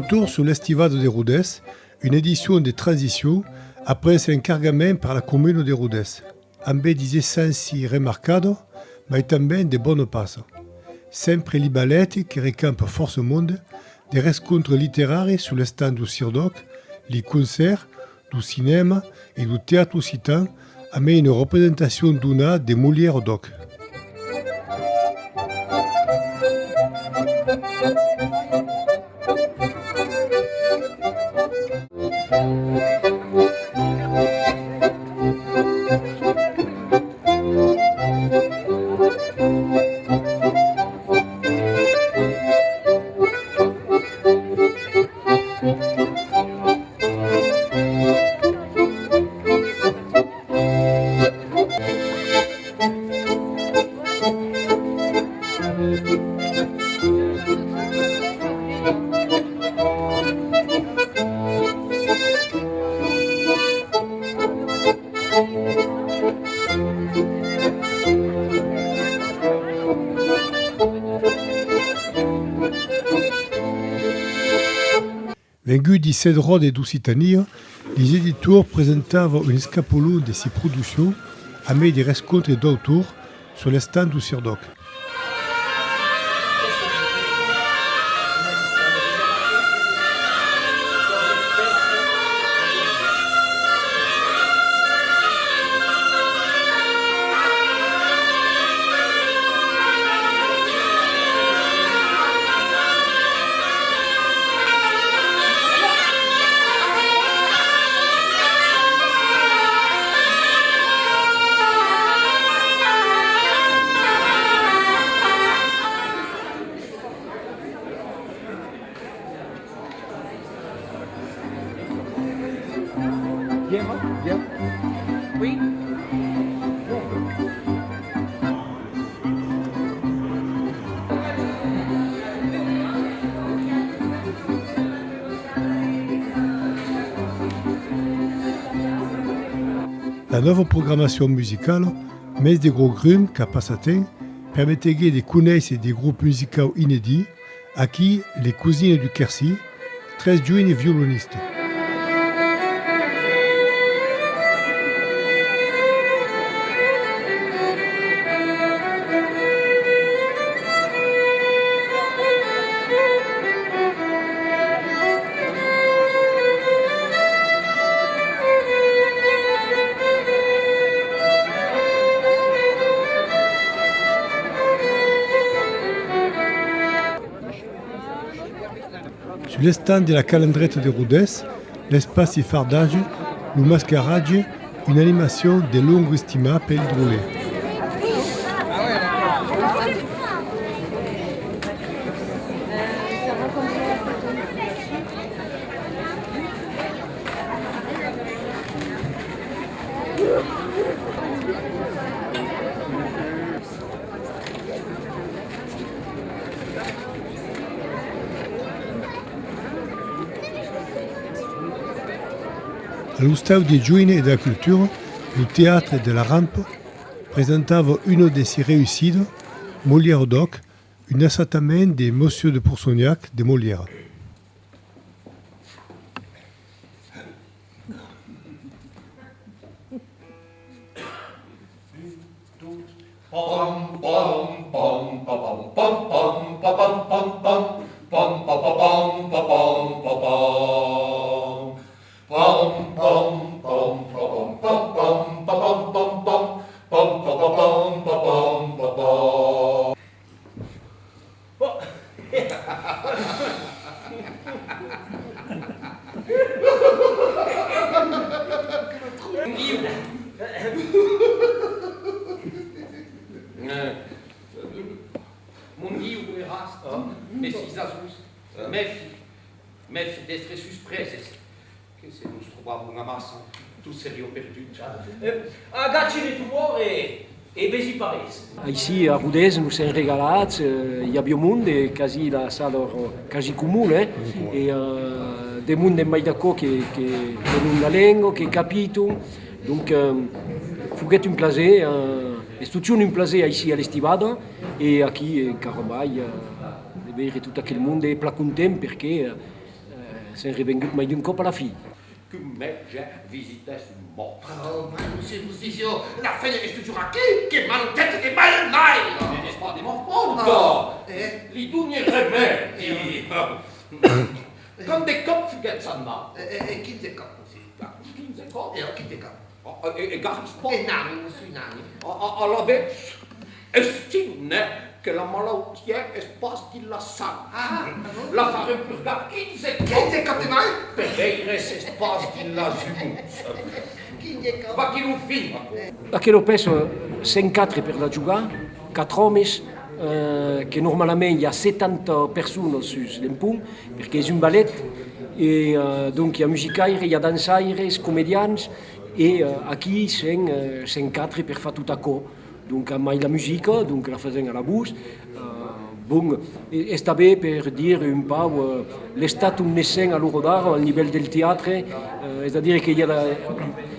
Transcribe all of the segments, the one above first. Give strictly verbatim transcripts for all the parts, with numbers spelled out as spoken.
Retour sus l'Estivada de Rodés, una edicion de transicion après un cargament per la comuna de Rodés, ambe dis essenci remarcadas, mai tanben de bona passa. Sempre li balèti que recampa fòrça monde, de rescontres literaris sus l'estand dau CIRDÒC, li concèrts, dau cinèma e dau teatre occitan, amé una representacion d'una de Molière d'òc. Venguts dis sèt ròdes d'Occitània, lis editors presentavan un escapolon de si produccions amé de rescontres d'autors sus l'estand dau CIRDÒC. Bien, hein? Bien. Oui. La nòva programacion musicala, mès de gròs grums qu'a passat temps, permeteguèt de conéisser de grops musicaus inedits, aquí, Les Cousines du Quercy, tres joines violonistas. Sus l'estand de la Calandreta de Rodés, l'espaci fardatge, lo mascaratge, una animacion de long estimat pels drolets. A l'Ostau de Joines e de la Cultura, lo Teatre de la Rampa presentava una de si reussidas, Molière d'òc, un assatament de Monsieur de Pourceaugnac de Molière. Bon. Mon Diu. Eh, mon Diu, veiràs, mèfi, Jasús, mèfi, mèfi d'èstre suspreses. Que se nos trobavan amassa, tot seriá perdut. Eh, agachi de tu bòrd e, e vesi pas res. Aicí, a Rodés, nos sèm regalats, eh, i aviá monde, quasi la sala èra quasi comuna, eh, e, eh, de monde mai d'aquò que, que, que non la lenga, que capitan. Donc, eh, foguèt un plaser, eh, es totjorn un plaser aicí a l'Estivada, e aquí, eh, encara mai, eh, de veire tot aquel monde plan content, perque, eh, Sèm revenguts mai d'un còp a la fin. Qu'un mètge visitèsse un mòrt. Oh, ben, Monsieur, vos disiá, la femna es totjorn aquí, que manquèt de mai en mai! N'es pas de mon fòta! Eh? Li doni remèdi! Eh? Quant de còps fuguètz anat? Eh, eh, eh, quinze còps, Monsieur. Quinze còps? Eh, quinze còps. E, e, e garis pas? E nani, Monsieur, nani. A, a, alavetz, estime que la malautiá es pas dins la sang. Ah, ah bon? La farem purgar quinze còps. Quinze còps de mai? Per veire s'es pas dins las umors. Quinze còps. Vaquí lo fin, aquò. Aquela pèça, sèm quatre per la jogar, quatre òmes, eh, que normalament i a setanta personas sus l'empont, perque es un ballet, e, eh, donc i a musicaire, i a dançaires, comedians, e, eh, aquí sèm, eh, sèm quatre per far tot aquò. Donc, amai la musica, donc la fasèm a la votz. Eh, bon, e, es tanben per dire un pauc, eh, l'estat ont ne sèm a l'ora d'ara al nivèl del teatre, eh, es a dire que i a la,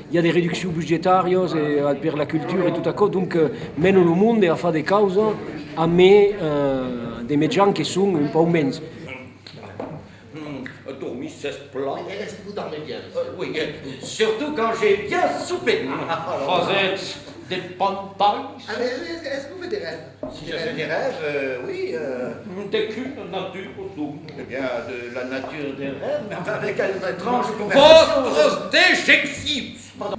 i a de reduccions budgetàrias e, eh, per la cultura e tot aquò, donc, eh, menon lo monde a far de causas amé, eh, de mejans que son un pauc mens. Hmm, dormissètz plan? Est-ce que vous dormez bien, monsieur? Euh, oui, euh, surtout quand j'ai bien soupé. Fasètz de pantalhs? Ah, mais est-ce que vous faites des rêves? Si je fais des rêves, euh, oui, euh. De quina natura, donc? Eh bien, de la nature des rêves, mais enfin, avec une étrange conversation. Vòstres dejeccions! Pardon.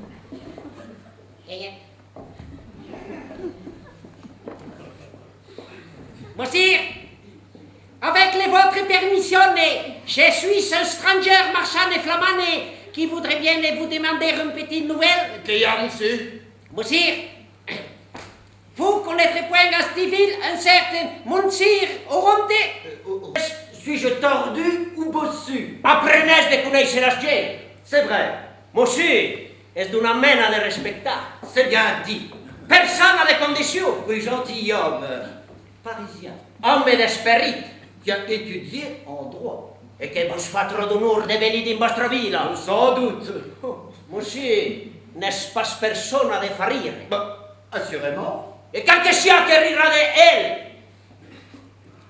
Monsieur, avec le, votre permission, je suis un stranger marchand de flamande qui voudrait bien vous demander une petite nouvelle. Que y a, monsieur? Monsieur, vous connaîtrez point à cette ville un certain Monsieur Oronte? Euh, o-, o-, suis-je tordu ou bossu? Aprenètz de conéisser las gents. C'est vrai. Monsieur, es d'una mena de respectar. C'est bien dit. Personne à des conditions. Oui, gentilhomme. Parisien. Òme d'esperit. Qui a étudié en droit. E que vos fa tròp d'onor de venir dins vòstra vila. Sans doute. Monsieur n'es pas persona de far rire. Bah, assurément. E qual que siá que rirà de el,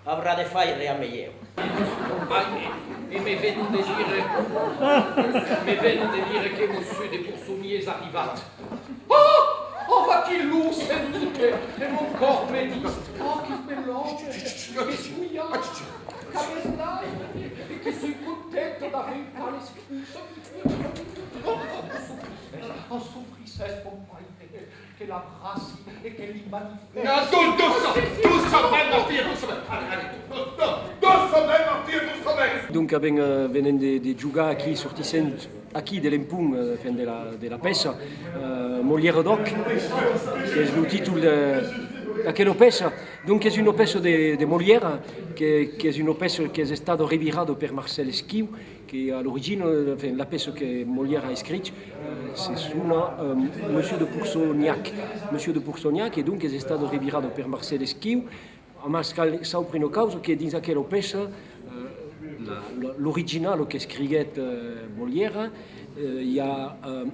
aurà de faire amé ieu. Ai, e me venon de dire, me venon de dire que Monsieur de Pourceaugnac es arribat. Oh! Oh, vaquí-lo, Senhor! E mon còr me ditz: oh, qu'es bèl òme, qu'es joiau, qu'avètz l'aire, e que soi contenta d'aver un tal esposa. Oh, oh, sofrissètz, oh, sofrissètz, mon paire, que l'abraci e que li manifèsti. Non, do-, doça, doçament, ma filha, doçament. Allez, allez, do-, do-, doçament, ma filha, doçament. Donc, avèm, euh, venèm de, de jogar aquí, sortissèm aquí de l'empont, eh, enfin, de la, de la pèça, eh, Molière d'Òc, qu'es lo títol de, d'aquela pèça. Donc, es una pèça de, de Molière, que, qu'es una pèça qu'es estada revirada per Marcel Esquiu, que a l'origina, enfin, la pèça que Molière a escrich, eh, se sona, eh, Monsieur de Pourceaugnac. Monsieur de Pourceaugnac, e donc es estada revirada per Marcel Esquiu, Amai cal saupre una causa, que dins aquela pèça, eh, la, la, l'originala qu'escriguèt, eh, Molière, eh, i a, eh,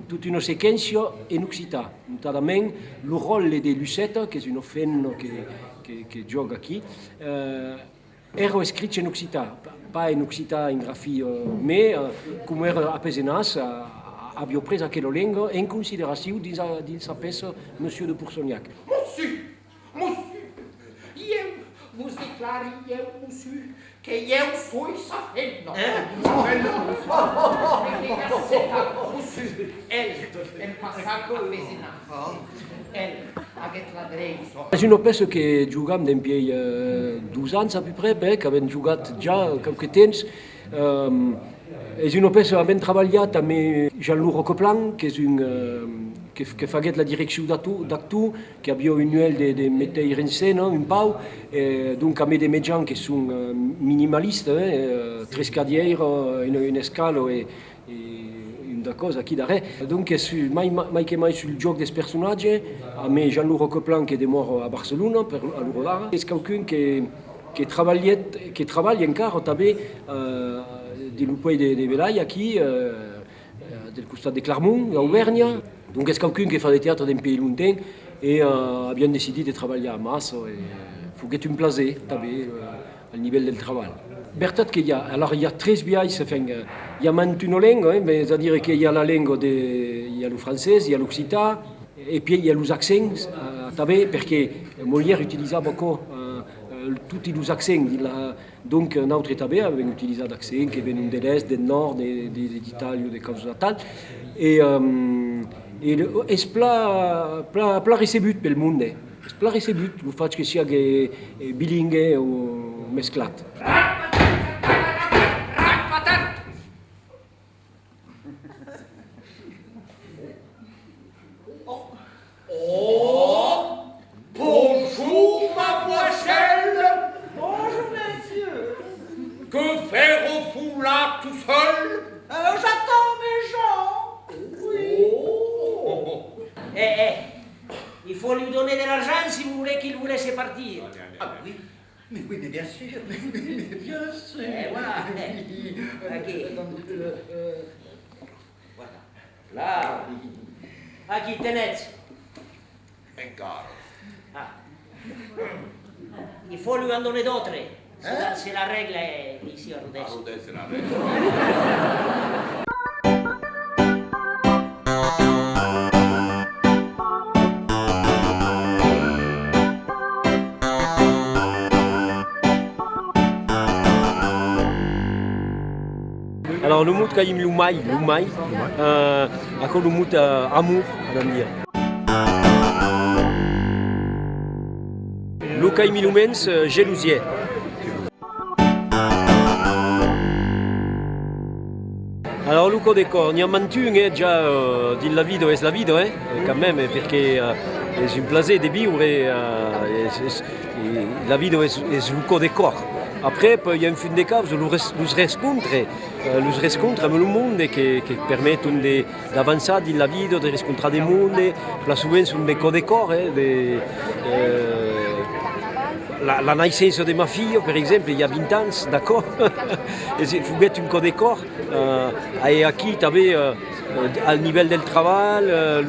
tota una sequéncia en occitan, notadament lo ròtle de Luceta, qu'es una femna que, que, que jòga aquí, eh, èra escrich en occitan, pas en occitan en grafia, eh, mai, eh, coma èra apesenats, a, a, aviá pres aquela lenga en consideracion dins sa, dins sa pèça Monsieur de Pourceaugnac. Mossur! Mossur, ieu vos declari, ieu, mossur, que ieu soi sa femna. Eh? Sa femna? E que, mossur, el, en passant a Pesenàs, el aguèt la dreça. Es una pèça que jogam dempièi, eh, dos ans a peu près, ben, qu'avèm jogat ja qualque temps. Ehm, es una pèça, avèm trabalhat amb Jean-Loup Roqueplan, qu'es un, ehm, que, que faguèt la direccion d'acto-, d'actors, que aviá un uèlh de, de meteire en scèna un pauc, eh, donc amb de mejans que son, eh, minimalistas, eh, eh, tres cadièiras, una, una escala e, e un dacòs aquí darrèr. Donc es su-, mai, mai, mai que mai sul jòc dels personatges, amb Jean-Loup Roqueplan que demòra a Barcelona per, a l'ora d'ara. Es qualqu'un que, que trabalhèt, que trabalha encara tanben, eh, dins lo puèi de, de Velai, aquí, eh, eh, del costat de Clarmont, d'Auvèrnha. Donc es qualqu'un que fa de teatre dempièi longtemps e, eh, aviam decidit de trabalhar amassa e foguèt un plaser tanben, eh, al nivèl del trabalh. Vertat que i a, alors i a tres biais, enfin, eh, i a mantuna lenga, eh, mais es a dire que i a la lenga de, i a lo francés, i a l'occitan, e pièi i a los accents, eh, tanben, perque Molière utilizava aquò, eh, eh, toti los accents dins la, donc, eh, nautres tanben avèm utilizat d'accents que venon de l'èst, del nòrd, de, de, de, d'Itàlia, de causas atal, e, ehm, e le, es plan, plan, plan recebut pel monde. Es plan recebut lo fach que siague, eh, bilingüe o mesclat. Oh, bonjour, mademoiselle. Bonjour, monsieur. Que faire-vous là tout seul ? Euh, j'attends mes gens. Oui. Oh. Eh, eh, il faut lui donner de l'argent si vous voulez qu'il vous laisse partir. Ah oui, mais oui, mais bien sûr, mais, mais, mais bien sûr. Eh, voilà, eh. Oui. Euh, ok. Attendez, euh, euh, voilà. Là. Aquí, tenètz. Encara. Ah. Il faut lui en donner d'autres. C'est la, c'est la règle, euh, ici à Rodés. À Rodés, c'est la règle. Alors, lo mot qu'avèm, lo mai, lo mai, euh, aquò lo mot, euh, amor, anam dire. Lo qu'avèm lo mens, euh, gelosiá. Alors, lo còr de còr, n'i a mantun, eh, ja, euh, dins la vida, es la vida, eh, quand même, eh, perque, euh, es un plaser de viure, euh, es, es, e la vida es, es lo còr de còr. Après, puèi, en fin de causas, los res-, los rescontres, eh, los rescontres amb lo monde que, que permeton de, d'avançar dins la vida, de rescontrar de monde, plan sovent son de còr de còr, eh, de, eh, la, la naissença de ma filha, per exemple, i a vint ans, d'aquò, e se foguèt un còr de còr, eh, e aquí tanben, eh, eh, al nivèl del trabalh, eh,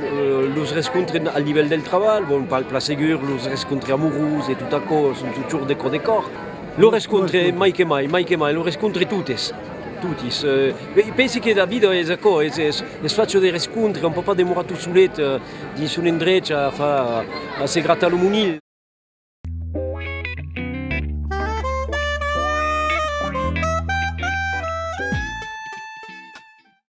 los rescontres al nivèl del trabalh, bon, plan, plan segur, los rescontres amorós e tot aquò son totjorn de còr de còr. Lo rescontre, mai que mai, mai que mai, lo rescontre totes, totis. Eh, pe-, pensi que la vida es aquò, es, es, es facha de rescontre, òm pòt pas demorar tot solet, eh, dins son endrech a far, a se gratar lo monilh.